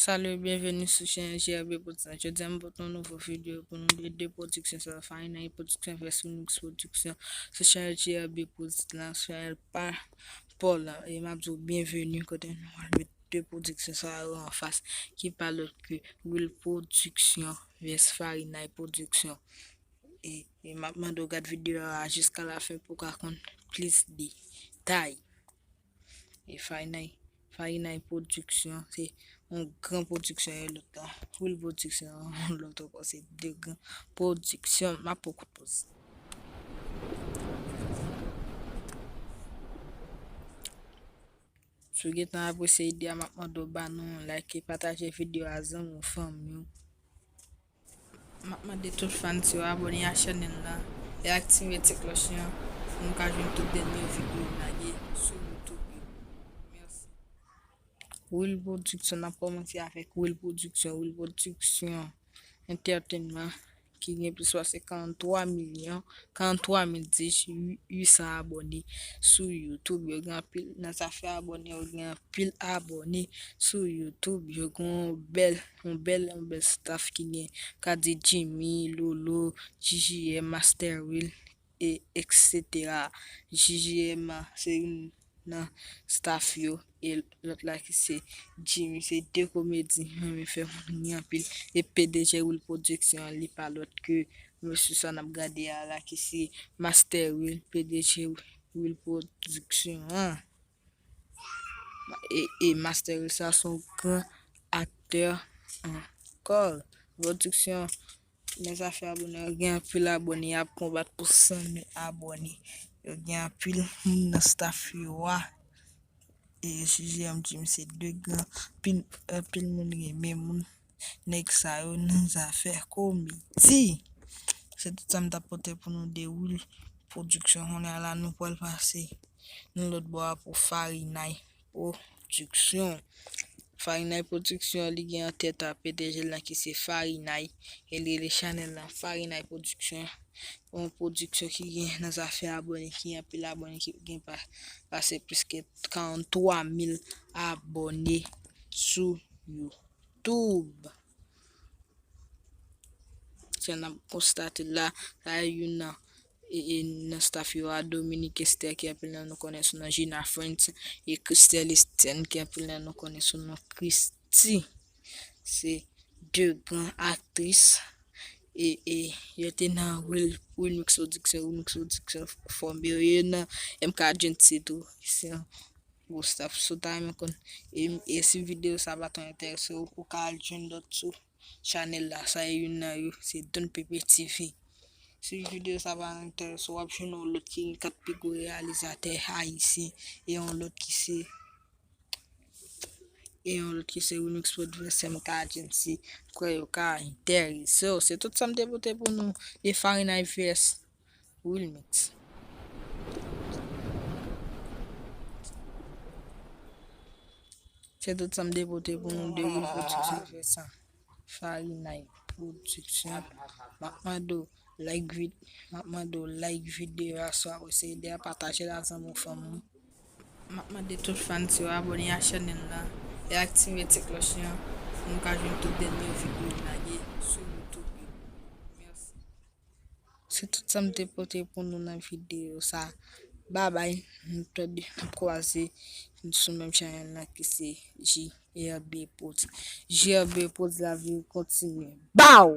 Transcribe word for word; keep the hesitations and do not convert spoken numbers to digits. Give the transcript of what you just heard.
Salut, byenveni sou chanèl J R B Production. Jodi a m pote yon nouvo videyo pou nou de de pwodiksyon sa yo, Fahina Production vs Wilmix Production. Sou chanèl J R B Production, chanèl pa Paul la. E m ap di w byenveni kote nou al met de pwodiksyon sa yo anfas, ki pa lòt ke Will Production vs Fahina Production. E, e m ap mande w gad videyo a jiska lafen pou w ka konn plis detay. E Fahina, Fahina Production, se yon gran pwodiksyon e lòt la. Will Production, yon lòt ankò, se de gran pwodiksyon. M ap pran kout poz. Si w gentan apresye ide a, m ap mande w ba nou yon like e pataje videyo a zanmi w, fanmi w. M ap mande tout fan yo abòne a chanèl la e aktive ti klòch lan pou nou ka jwenn tout dènye videyo n lage sou YouTube yo. Mèsi. Will Production, n ap kòmanse avèk Will Production. Will Production Entertainment ki gen plis pase karant twa milyon, karant twa mil dis, uit san abòne sou YouTube. Yo gen anpil nan zafè abòne, yo gen anpil abòne sou YouTube. Yo gen yon bèl, yon bèl, yon bèl staff ki gen, ka di Jimmy, Lolo, G G M, Master Will, e et cetera. G G M se youn nan staff yo, e lòt la ki se Jimmy, se de komedyen yo renmen fè moun ri anpil. E P D G Will Production, li pa lòt ke mesye sa n ap gade a la, ki se Master Will, P D G Will Production an. E, e Master Will sa se yon gran aktè ankò. Production, nan zafè abòne, yo gen anpil abòne, y ap konbat pou san mil abòne. Yo gen anpil moun nan staff yo a. E G G M, Jimmy se de gran, anpil, anpil moun renmen moun, nèg sa yo nan zafè komedi. Se tout sa m t ap pote pou nou de Will Production. Kounye a la, nou pral pase nan lòt bò a pou Fahina Production. Fahina Production, li gen an tèt a P D G l lan ki se Fahina, e li rele chanèl lan Fahina Production. Yon pwodiksyon ki gen nan zafè abòne, ki gen anpil abòne, ki gen pa, pase plis ke karant twa mil abòne sou YouTube. Jan n ap konstate la, sa e youn nan, e, e, nan staff yo a, Dominique Esther, ki anpil nan nou konnen sou non Gina Friends, e Christelle Estienne, ki anpil nan nou konnen sou non Christy. Se de gran aktris. E, e yo te nan Will, Wilmix Production, Wilmix Production fòme yo, yo nan M K Agency tou. Se yon gwo staff. Si w ta renmen konn, e, e si videyo sa pa twò enterese w, ou ka al jwenn lòt sou chanèl la. Sa e youn nan yo, se Don Pepe T V. Si videyo sa pa enterese w, w ap jwenn yon lòt ki gen kat pi gwo reyalizatè ayisyen, e yon lòt ki se, e yon lòt ki se Wilmix Production, M K Agency. M kwè yo ka enterese w. Se tout sa m te pote pou nou de Fahina V S Wilmix. Se tout sa m te pote pou nou de Will Production vs Fahina Production. M ap mande w like vid-, m ap mande w like videyo a, si w apresye ide a, pataje l a zanmi w, fanmi w. M ap mande tout fan yo abòne a chanèl la e aktive ti klòch lan pou nou ka jwenn tout dènye videyo n lage sou YouTube yo. Mèsi. Se tout sa m te pote pou nou nan videyo sa. Babay, nou tande, n ap kwaze sou menm chanèl la ki se J R B Post. J R B Post, lavi kontinye. Baw!